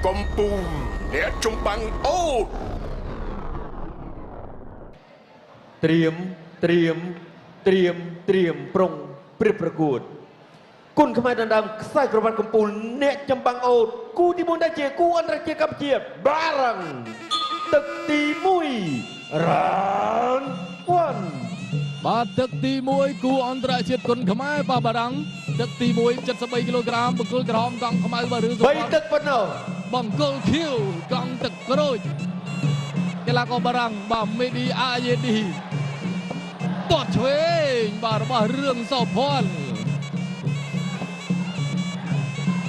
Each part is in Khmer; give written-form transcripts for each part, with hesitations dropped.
កំពូលអ្នកចម្បាំងអូត ត្រៀមត្រៀមត្រៀមត្រៀមប្រុងព្រៀបប្រកួតគុណខ្មែរដណ្ដើមខ្សែក្រវ៉ាត់កំពូលអ្នកចម្បាំងអូតគូទី1ដែលជាគូអន្តរជាតិកម្ពុជាបារាំងទឹកទី1 round 1 បាទទឹកទី1គូអន្តរជាតិគុណខ្មែរបារាំងទឹកទី1 73គីឡូក្រាមបង្គោលក្រហមកង់ខ្មៅបាទរឿង 3ទឹកប៉ុណ្ណោះ បង្គោលខៀវកង់ទឹកក្រូចកីឡាករបារាំងបាទមេឌីអាយេឌីទាត់ឆ្វេងបាទរបស់រឿងសោភ័ណ្ឌ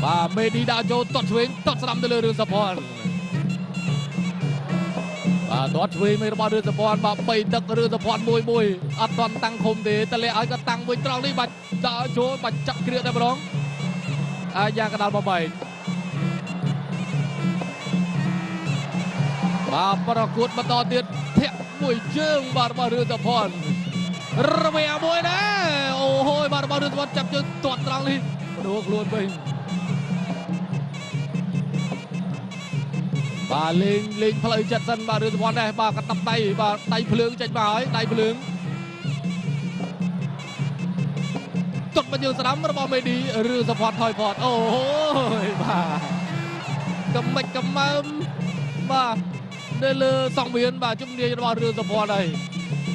បាទមេឌីដាក់ចូលទាត់ឆ្វេងទាត់ស្ដាំទៅលើរឿងសោភ័ណ្ឌបាទទាត់ឆ្វេងរបស់រឿងសោភ័ណ្ឌបាទ3ទឹករឿងសោភ័ណ្ឌមួយមួយអត់ទាន់តាំងឃុំទេតលាឲ្យគាត់តាំងមួយត្រង់នេះបាទដាក់ចូលបាទចាប់គ្រាតែម្ដងអាយ៉ាកដាលបបែកបាទប្រកួតបន្តទៀតធាក់មួយជើងបាទរបស់រឿងសោភ័ណ្ឌរវាមួយដែរអូហូយបាទរបស់រឿងសោភ័ណ្ឌចាប់ជើងទាត់ត្រង់នេះបដូរខ្លួនវិញបាទលេងផ្លូវចិត្តសិនបាទរឿងសោភ័ណ្ឌដែរបាទកតាប់ដៃបាទដៃភ្លើងចេញមកហើយដៃភ្លើងទាត់មកជើងស្ដាំរបស់មេឌីរឿងសោភ័ណ្ឌថយផតអូហូយបាទកំមិចកំមើមបាទនៅលើសង្វៀនបាទជំនាញរបស់រឿងសោភ័ណ្ឌហើយ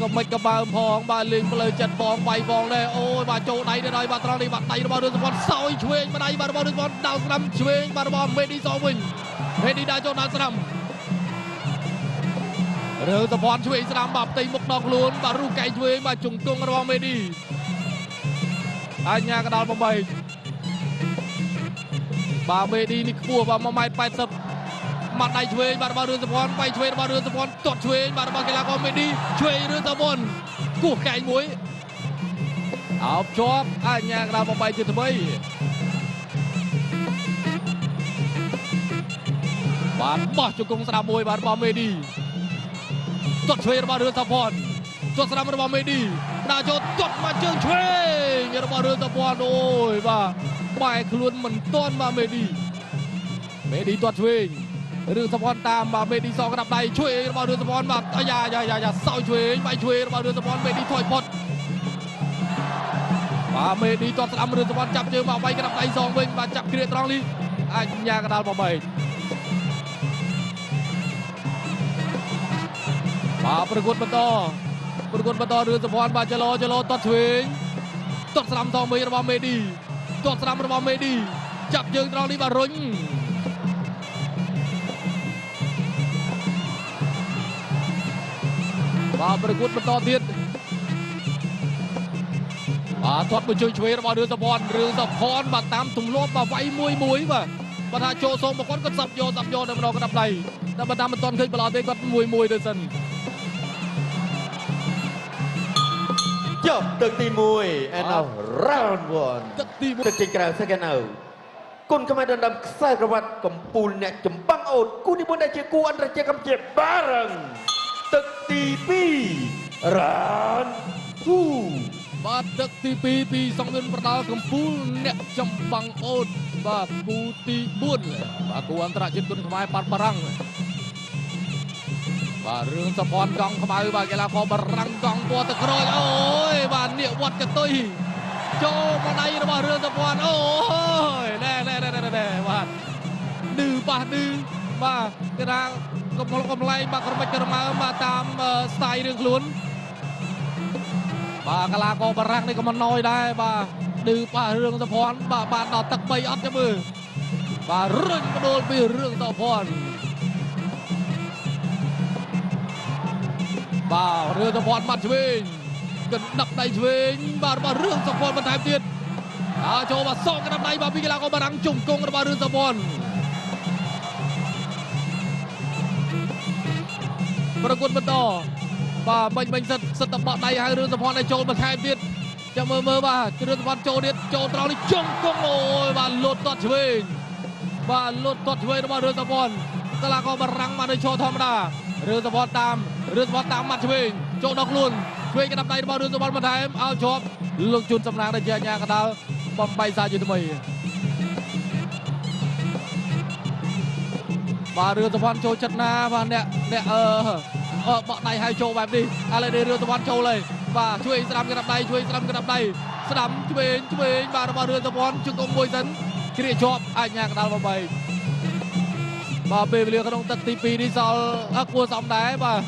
ក៏មិនកបើមផងបាទលេងផ្លូវចិត្តបងវាយបងដែរអូយបាទចូលដៃទៅដល់បាទត្រង់នេះបាទដៃរបស់រឿងសោភ័ណ្ឌសោយឆ្វេងម្ដាយបាទរបស់រឿងសោភ័ណ្ឌដោស្ដាំឆ្វេងបាទរបស់មេឌីសងវិញមេឌីដើរចូលដល់ស្ដាំរឿងសោភ័ណ្ឌឆ្វេងស្ដាំបាទផ្ទៃមុខដល់ខ្លួនបាទរូកែងឆ្វេងបាទជង្គង់របស់មេឌីអញ្ញាកដាល8បាទមេឌីនេះខ្ពស់បាទ1.80ម៉ែត្របាត់ដៃឆ្វេងបាទរបស់រឿងសោភ័ណ្ឌវាយឆ្វេងរបស់រឿងសោភ័ណ្ឌទាត់ឆ្វេងបាទរបស់កីឡាករមេឌីឆ្វេងរឿងសោភ័ណ្ឌគោះកែងមួយអោបជាប់អញ្ញាកដាល8ជាថ្មីបាទបោះជង្គង់ស្ដាំមួយបាទរបស់មេឌីទាត់ឆ្វេងរបស់រឿងសោភ័ណ្ឌទាត់ស្ដាំរបស់មេឌីដាក់ចូលទាត់មកជើងឆ្វេងរបស់រឿងសោភ័ណ្ឌអូយបាទបែរខ្លួនមិនទាន់បាទមេឌីទាត់ឆ្វេងរឿងសោភ័ណ្ឌតាមបាទមេឌីសងក្តាប់ដៃជួយរបស់រឿងសោភ័ណ្ឌបាទអាយ៉ាយ៉ាយ៉ាសោយឆ្វេងបាយឆ្វេងរបស់រឿងសោភ័ណ្ឌមេឌីថយផុតបាទមេឌីទាត់ស្ដាំរឿងសោភ័ណ្ឌចាប់ជើងមកវាយក្តាប់ដៃសងវិញបាទចាប់គ្រាត្រង់នេះអញ្ញាកដាលបបែកបាទប្រកួតបន្តរឿងសោភ័ណ្ឌបាទចលោទាត់ឆ្វេងទាត់ស្ដាំសងវិញរបស់មេឌីទាត់ស្ដាំរបស់មេឌីចាប់ជើងត្រង់នេះបាទរុញបាទប្រកួតបន្តទៀតបាទធាត់មួយជើងឆ្វេងរបស់រឿងសោភ័ណ្ឌរឿងសោភ័ណ្ឌបាទតាមទម្លាប់បាទវាយមួយមួយបាទបើថាចូលសូមមកគាត់សាប់យកនៅម្ដងក្តាប់ដៃតែបើតាមមិនទាន់ឃើញបឡោទេគាត់មួយមួយទៅសិនចប់ទឹកទី1 and now round 1ទឹកទី1ទឹកចេញក្រៅ second out គុណខ្មែរដណ្ដើមខ្សែក្រវ៉ាត់កំពូលអ្នកចម្បាំងអូតគូទី1ដែលជាគូអន្តរជាតិកម្ពុជាបារាំងទឹកទី2 round 2 បាទទឹកទី2ពីសង្វៀនប្រដាល់កំពូលអ្នកចម្បាំងអូតបាទគូទី4បាទគូអន្តរជាតិគុណខ្មែរបាត់បារាំងបាទរឿងសោភ័ណ្ឌកង់ខ្មៅបាទកីឡាករបារាំងកង់ពណ៌ទឹកក្រូចអូយបាទនាគវត្តកតុយចូលមកដៃរបស់រឿងសោភ័ណ្ឌអូយណែបាទឌឺប៉ះឌឺបាទគេថាកំឡែងបាទក្រមិចក្រមើមបាទតាមស្ទាយរឿងខ្លួនបាទកីឡាករបារាំងនេះក៏មិនណយដែរបាទឌឺប៉ះរឿងសោភ័ណ្ឌបាទបានដល់ទឹក3អត់ចាំមើលបាទរុញបដូលពីរឿងសោភ័ណ្ឌបាទរឿងសោភ័ណ្ឌបាត់ឆ្វេងកណ្ដាប់ដៃឆ្វេងបាទរបស់រឿងសោភ័ណ្ឌបន្ថែមទៀតចូលបាទសងកណ្ដាប់ដៃបាទពីកីឡាករបារាំងជង្គង់របស់រឿងសោភ័ណ្ឌប្រកួតបន្តបាទមិញសិតតបក់ដៃហើយរឿងសោភ័ណ្ឌឲ្យចូលបន្ថែមទៀតចាំមើលបាទរឿងសោភ័ណ្ឌចូលទៀតចូលត្រង់នេះជង្គង់អូយបាទលុតទាត់ឆ្វេងបាទលុតទាត់ឆ្វេងរបស់រឿងសោភ័ណ្ឌកីឡាករបារាំងមកនៅឈរធម្មតារឿងសោភ័ណ្ឌតាមរឿងសោភ័ណ្ឌតាមមាត់ឆ្វេងចូលដល់ខ្លួនឆ្វេងកណ្ដាប់ដៃរបស់រឿងសោភ័ណ្ឌបន្ថែមឲ្យជាប់លោកជូនសំណាងដែលជាអាញាកដាលបំបីសាជាថ្មី បាទរឿងសភ័ណ្ឌចូលចិត្តណាបាទអ្នកអ្នកអឺបក់ដៃឲ្យចូលបែបនេះឥឡូវនេះរឿងសភ័ណ្ឌចូលហើយបាទជួយស្ដាំក្តាប់ដៃជួយស្ដាំក្តាប់ដៃស្ដាំឆ្វេងឆ្វេងបាទរបស់រឿងសភ័ណ្ឌជង្គង់មួយសិនគ្រាជាប់អញ្ញាកដាលបំបីបាទពេលវេលាក្នុងទឹកទី2នេះសល់គួរសមដែរបាទ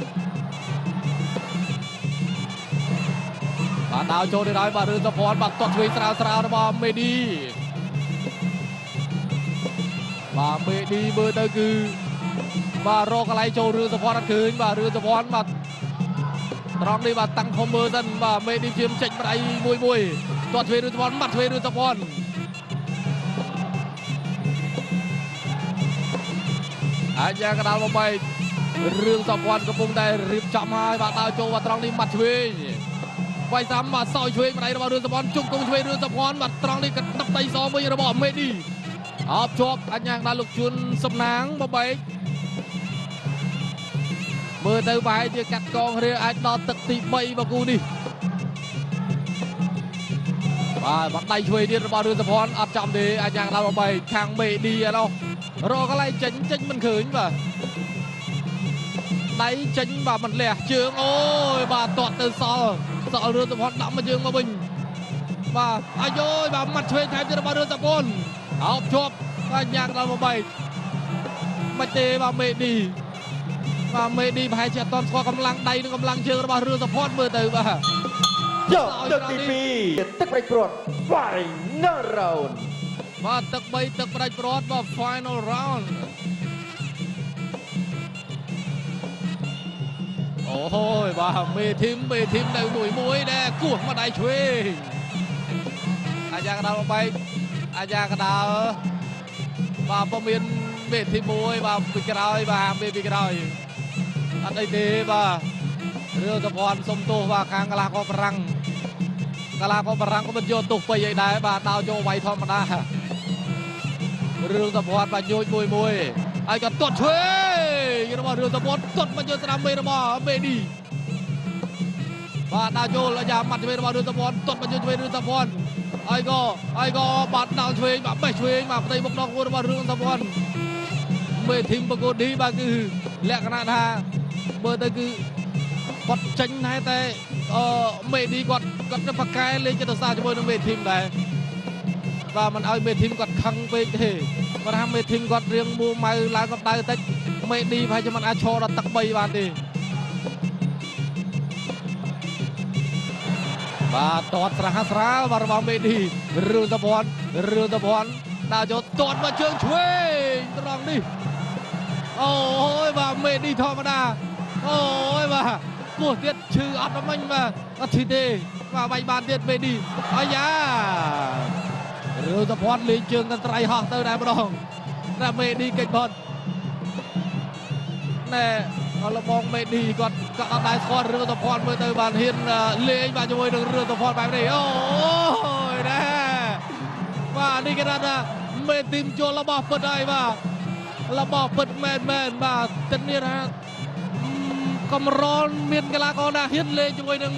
បាទដើរចូលទៅហើយបាទរឿងសភ័ណ្ឌបាទទាត់ឆ្វេងស្រាលស្រាលរបស់មេឌីបាទមេឌីមើលទៅគឺបាទរកកន្លែងចូលរឿងសភ័ណ្ឌអត់ឃើញបាទរឿងសភ័ណ្ឌបាទត្រង់នេះបាទតាំងខំមើលសិនបាទមេឌីជាមចេញប្រៃមួយមួយទាត់ឆ្វេងរឿងសភ័ណ្ឌបាត់ឆ្វេងរឿងសភ័ណ្ឌអាចយ៉ាងកដាលបំបីរឿងសភ័ណ្ឌកំពុងតែរៀបចំហើយបាទដើរចូលបាទត្រង់នេះបាត់ឆ្វេងវាយសាំបាទសោយឆ្វេងម្ដាយរបស់រឿងសភ័ណ្ឌជង្គង់ឆ្វេងរឿងសភ័ណ្ឌបាទត្រង់នេះកណ្ដាប់ដៃសវិញរបស់មេឌីអបជាប់អញ្ញាកដាលលោកជួនសំណាងបំបីមើលទៅប្រហែលជាកាត់កងរាអាចដល់ទឹកទី3របស់គូនេះបាទបាត់ដៃឆ្វេងទៀតរបស់រឿងសភ័ណ្ឌអត់ចំទេអញ្ញាកដាលបំបីខាងមេឌីឯណោះរកកន្លែងចេញចេញមិនឃើញបាទដៃចេញបាទមិនលះជើងអូយបាទទាត់ទៅសល់សល់រឿងសភ័ណ្ឌដាក់មកជើងមកវិញបាទអាយយបាទម៉ាត់ឆ្វេងថែមទៀតរបស់រឿងសភ័ណ្ឌអោបជាប់បាទញ៉ាំដល់មកបីមិនទេបាទមេឌីបាទមេឌីប្រហែលជាអត់ទាន់ស្គាល់កម្លាំងដៃនិងកម្លាំងជើងរបស់រឿងសភ័ណ្ឌមើលទៅបាទ យកទឹកទី2ទឹកផ្ដាច់ព្រាត់ Final round បាទទឹក3ទឹកផ្ដាច់ព្រាត់បាទ Final round អូហូយបាទមេធីមមេធីមនៅមួយមួយដែរគោះមកដៃឆ្វេងអាយ៉ាកដាលបំបែកអាយ៉ាកដាលបាទពុំមានមេធីមមួយបាទពីក្រោយបាទមេពីក្រោយអត់អីទេបាទរឿងសភ័ណ្ឌសុំទោសបាទខាងកីឡាករបារាំងកីឡាករបារាំងក៏មិនយកទោសពេកអីដែរបាទដោចូលវាយធម្មតារឿងសភ័ណ្ឌបាទញូចមួយមួយហើយក៏ទាត់ឆ្វេងរបស់រឿងសភ័ណ្ឌទាត់មកយកស្ដាំមេរបស់មេឌីបាទដើរចូលអាយ៉ាម៉ាត់ឆ្វេងរបស់រឿងសភ័ណ្ឌទាត់មកយកឆ្វេងរឿងសភ័ណ្ឌហើយក៏បាទដល់ឆ្វេងបាទបេះឆ្វេងបាទផ្ទៃមុខដងរបស់រឿងសភ័ណ្ឌមេធីមបកូឌីបាទគឺលក្ខណៈថាមើលទៅគឺគាត់ចេញដែរតែមេឌីគាត់គាត់ទៅប្រកែលេងចិត្តសាស្ត្រជាមួយនឹងមេធីមដែរបាទមិនឲ្យមេធីមគាត់ខឹងពេកទេគាត់ថាមេធីមគាត់រៀងមួម៉ៅឡើងកម្ដៅតិចមេឌីប្រហែលជាមិនអាចឈរដល់ទឹក3បានទេបាទតតស្រាលស្រាលបាទរបស់មេឌីរឿងសភ័ណ្ឌរឿងសភ័ណ្ឌដើរចូលតតមកជើងឆ្វេងត្រង់នេះអូយបាទមេឌីធម្មតាអូយបាទពោះទៀតឈឺអត់មិញបាទអត់ឈឺទេបាទវាយបានទៀតមេឌីអាយ៉ារឿងសភ័ណ្ឌលេងជើងកន្ត្រៃហោះទៅដែរម្ដងតែមេឌីកិច្ចផុតណែលបងមេឌីគាត់ក៏អត់ដែរស្គាល់រឿងសភ័ណ្ឌមើលទៅបានហ៊ានលេងបាទជាមួយនឹងរឿងសភ័ណ្ឌបែបនេះអូយណែបាទនេះគេថាមេធីមចូលរបស់ពិតហើយបាទរបស់ពិតមែនមែនបាទធានាថាកម្រមានកីឡាករណាហ៊ានលេងជាមួយនឹង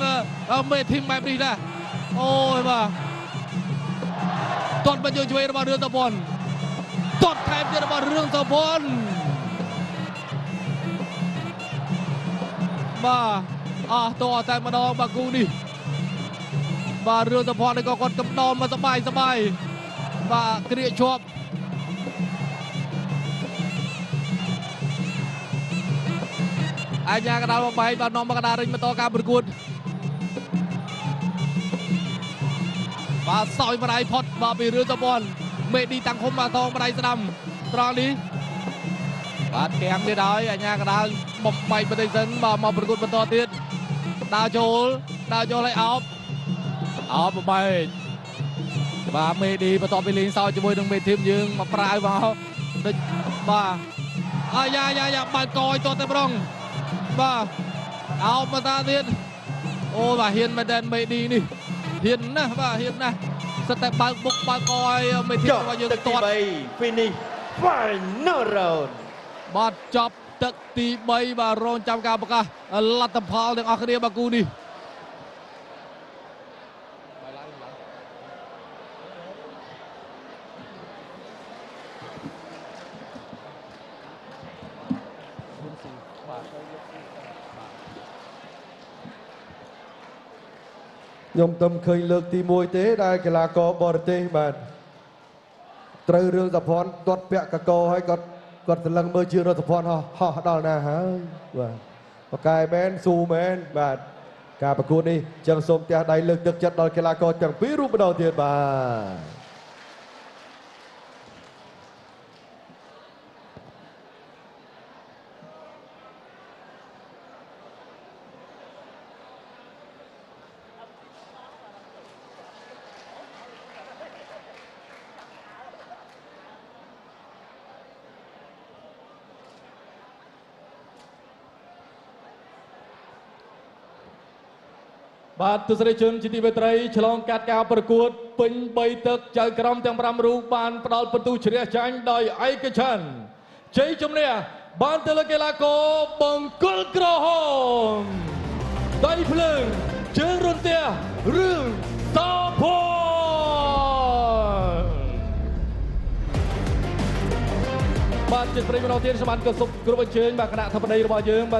មេធីមបែបនេះដែរអូយបាទទាត់មកយើងឆ្វេងរបស់រឿងសភ័ណ្ឌទាត់ថែមទៀតរបស់រឿងសភ័ណ្ឌបាទអស់តតែម្ដងបាទគូនេះបាទរឿងសភ័ណ្ឌនេះក៏គាត់កំដរមកសបាយសបាយបាទគ្រាជាប់អាញាកដាលបំបែកបាទនាំមកកដាលរិញបន្តការប្រកួតបាទសោយម្ដាយផុតបាទពីរឿងសភ័ណ្ឌមេឌីតាំងឃុំបាទតងម្ដាយស្ដាំត្រង់នេះបាទទាំងទៀតហើយអាញាកដាលបំបែកបន្តិចសិនបាទមកប្រកួតបន្តទៀតដើរចូលដើរចូលឲ្យអោបអោបបំបែកបាទមេឌីបន្ទាប់ពីលេងសើចជាមួយនឹងមេធីមយើងមកប្រាវមកដូចបាទអាយ៉ាយ៉ាយ៉ាបើកកឲ្យទាត់តែម្ដងបាទអោបមកតាទៀតអូបាទហ៊ានមែនតើមេឌីនេះហ៊ានណាស់បាទហ៊ានណាស់សិតតែបើកបុកបើកកឲ្យមេធីមរបស់យើង ទឹកទី ទាត់ 3 finish final round បាទចប់ទឹកទី3បាទរងចាំការប្រកាសលទ្ធផលទាំងអស់គ្នាបាទគូនេះ ខ្ញុំទៅឃើញលើកទី1ទេដែលកីឡាករបរទេសបាទត្រូវរឿងសភ័នគាត់ពាក់កកហើយគាត់គាត់សន្លឹងមើលជឿរដ្ឋភ័ណ្ឌហោះដល់ណាហើយបាទបកែមែនស៊ូមែនបាទការប្រកួតនេះចឹងសូមផ្ទះដៃលើកទឹកចិត្តដល់កីឡាករទាំងពីររូបម្ដងទៀតបាទ បាទទស្សនិកជនជាទីមេត្រីឆ្លងកាត់ការប្រកួតពេញ3ទឹកចៅក្រមទាំង5រូបបានផ្ដល់ពិន្ទុជ្រះចាញ់ដោយឯកច្ឆន្ទជ័យជំនះបានទៅលើកីឡាករបង្គោលក្រហមដៃភ្លើងជើងរន្ទះរឿងសាភ័ណ្ឌបាទជាប្រិយមិត្តទៀតសម្រាប់ក៏សូមគោរពអញ្ជើញបាទគណៈធិបតីរបស់យើង